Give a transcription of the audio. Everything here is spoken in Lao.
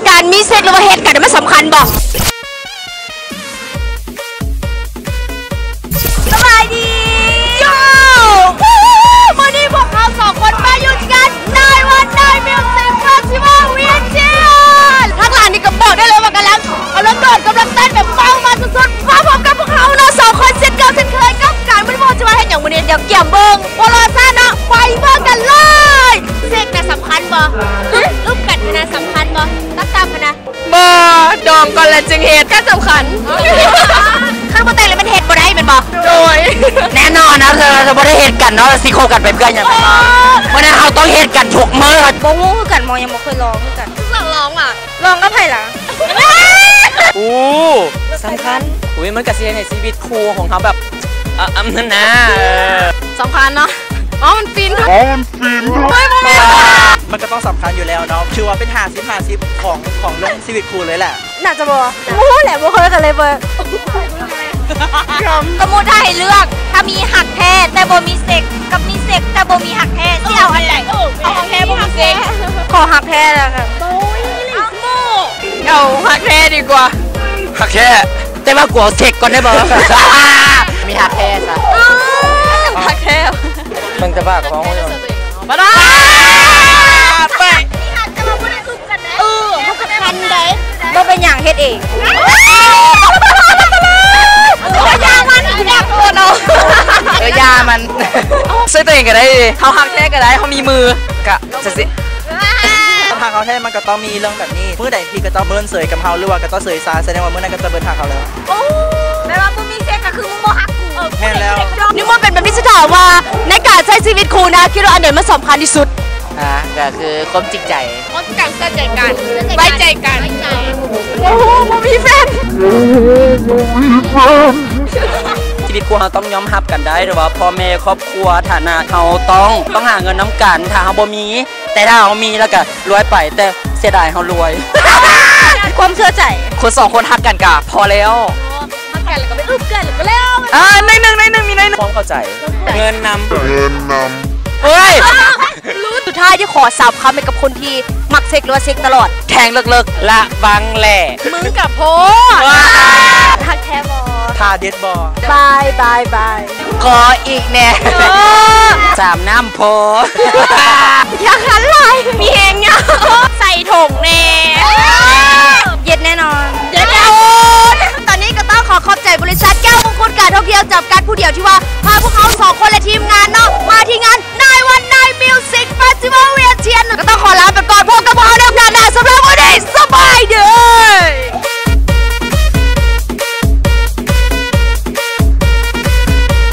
ການມີເຊັກ ຫຼືວ່າເຮັດກັນ ມັນສຳຄັນບໍ່? ສະບາຍດີ ໂຢ ມື້ນີ້ພວກເຮົາສອງຄົນມາຢູ່ທີ່ງານ ນາຍວັນນາຍມິວສິກ ເຟສຕິວັລ ວີເທຍ ທາງຫຼັງນີ້ກໍບອກໄດ້ເລີຍວ່າກຳລັງອາລົມໂດດ ກຳລັງເຕັ້ນແບບເມົາມັນສຸດໆ ມາພົບກັບພວກເຮົາເນາະ ສອງຄົນເຊັ່ນເກົ່າເຊັ່ນເຄີຍ ກັບການບໍ່ຮູ້ວ່າຊິມາເຮັດຫຍັງມື້ນີ້ ດຽວກຽມເບິ່ງ ບໍ່ລໍຊ້າເນາະ ໄປເບິ່ງກັນເລີຍ. ເຊັກນະສຳຄັນບໍ່? ຮູບກັນນະສຳຄັນບໍ່? ຕັບໆຫັ້ນນະ ບໍ່ ດອງກ່ອນແລ້ວຈຶ່ງເຮັດ ກໍສຳຄັນ ຄັນບໍ່ແຕ່ງແລ້ວມັນເຮັດບໍ່ໄດ້ແມ່ນບໍ່? ໂດຍ ແນ່ນອນນະ ເທື່ອເຮົາບໍ່ໄດ້ເຮັດກັນເນາະ ຊິຄົບກັນໄປເພື່ອຫຍັງ? ເອີ ມື້ນັ້ນເຮົາຕ້ອງເຮັດກັນທຸກມື້ ບໍ່ຮູ້ຄືກັນ ບໍ່ ຍັງບໍ່ເຄີຍລອງຄືກັນ ຢາກລອງຫວາ? ລອງກັບໃຜລະ? ໂອ້ ສຳຄັນ ອຸ້ຍ ມັນກໍຊິເຮັດໃຫ້ຊີວິດຄູ່ຂອງເຮົາແບບ ອະ ອັນນັ້ນນະ ເອີ ສຳຄັນເນາະ ອໍ ມັນຟິນ ອໍ ມັນຟິນ ເຮີ້ຍ ບໍ່ແມ່ນ ມັນກໍຕ້ອງສຳຄັນຢູ່ແລ້ວເນາະ ຖືວ່າເປັນຫ້າສິບຫ້າສິບ ຂອງ ຂອງເລື່ອງຊີວິດຄູ່ເລີຍແຫຼະ ໜ້າຈະບໍ່ ບໍ່ຮູ້ແຫຼະ ບໍ່ເຄີຍກັນເລີຍ ບໍ່ ສົມມຸດຖ້າໃຫ້ເລືອກ ຖ້າມີຮັກແທ້ແຕ່ບໍ່ມີເຊັກ ກັບມີເຊັກແຕ່ບໍ່ມີຮັກແທ້ ຊິເອົາອັນໃດ? ເອົາຮັກແທ້ບໍ່ມີເຊັກ ຂໍຮັກແທ້ແລ້ວກັນ ໂອ້ຍ ເອົາຮັກແທ້ດີກວ່າ ຮັກແທ້ ແຕ່ວ່າກູເອົາເຊັກກ່ອນໄດ້ບໍ່? ມີຮັກແທ້ຊະ ຮັກແທ້ ເບິ່ງແຕ່ປາກກໍພໍ ບໍ່ໄດ້ ໄປ ເອີ ເຮົາກໍຄັນໄດ໋ ບໍ່ເປັນຫຍັງ ເຮັດເອງ ເອີ ຢ່າມັນ ເອີ ຢ່າມັນ ຊ່ວຍຕົວເອງກໍໄດ້ ເຮົາຮັກແທ້ກໍໄດ້ ເຮົາມີມື ກະ ຈັ່ງຊີ້ ຖ້າເຮົາແທ້ມັນກໍຕ້ອງມີເລື່ອງແບບນີ້ ມື້ໃດທີ່ຂະເຈົ້າເມີນເສີຍກັບເຮົາ ຫຼືວ່າຂະເຈົ້າເສີຍຊາ ສະແດງວ່າມື້ນັ້ນຂະເຈົ້າເບີນຮັກເຮົາແລ້ວ. ໂອ້ ແປວ່າມຶງມີເຊັກກໍຄືມຶງບໍ່ຮັກກູ. ເອີ ແມ່ນແລ້ວ. ນິມົນເປັນແບບນີ້ ຊິຖາມວ່າໃນການໃຊ້ຊີວິດຄູ່ນະ ຄິດວ່າອັນໃດມັນສຳຄັນທີ່ສຸດ? ອ່າ ກໍຄືຄວາມຈິງໃຈ. ຄວາມຕັ້ງໃຈກັນ ໄວ້ໃຈກັນ. ໂອ້ໂຫ ບໍ່ມີແຟນ. ຊີວິດຄູ່ເຮົາຕ້ອງຍອມຮັບກັນໄດ້ ຫຼືວ່າພໍ່ແມ່ ຄອບຄົວ ຖານະ ເຮົາຕ້ອງ ຕ້ອງຫາເງິນນຳກັນ ຖ້າເຮົາບໍ່ມີ ແຕ່ຖ້າເຮົາມີແລ້ວກໍລວຍໄປ ແຕ່ເສຍດາຍເຮົາລວຍ. ຄວາມເຊື່ອໃຈ. ຄົນສອງຄົນຮັກກັນກະພໍແລ້ວ. ຮັກກັນແລ້ວກໍໄປອຶບກັນ ແລ້ວກໍແລ້ວ. ເອີ ໜ້ອຍໜຶ່ງ ໜ້ອຍໜຶ່ງ ມີໜ້ອຍໜຶ່ງ. ຄວາມເຂົ້າໃຈ. ເງິນນຳ. ເງິນນຳ. ເຮີ້ຍ. ສຸດທ້າຍ ຈະຂໍສາມຄຳໃຫ້ກັບຄົນທີ່ມັກເຊັກ ຫຼືວ່າເຊັກຕະຫຼອດ. ແທງເລິກໆ ລະວັງແຫຼະ. ມຶງກະໂພດ. ຮັກແທ້ບໍ່? ທ່າເດັດບໍ່? ບາຍ ບາຍ ບາຍ. ຂໍອີກແດ່. ເອີ ສາມນ້ຳພໍ. ຢ່າຂັນຫຼາຍ ມີແຮງຍາວ. ໃສ່ຖົງແດ່.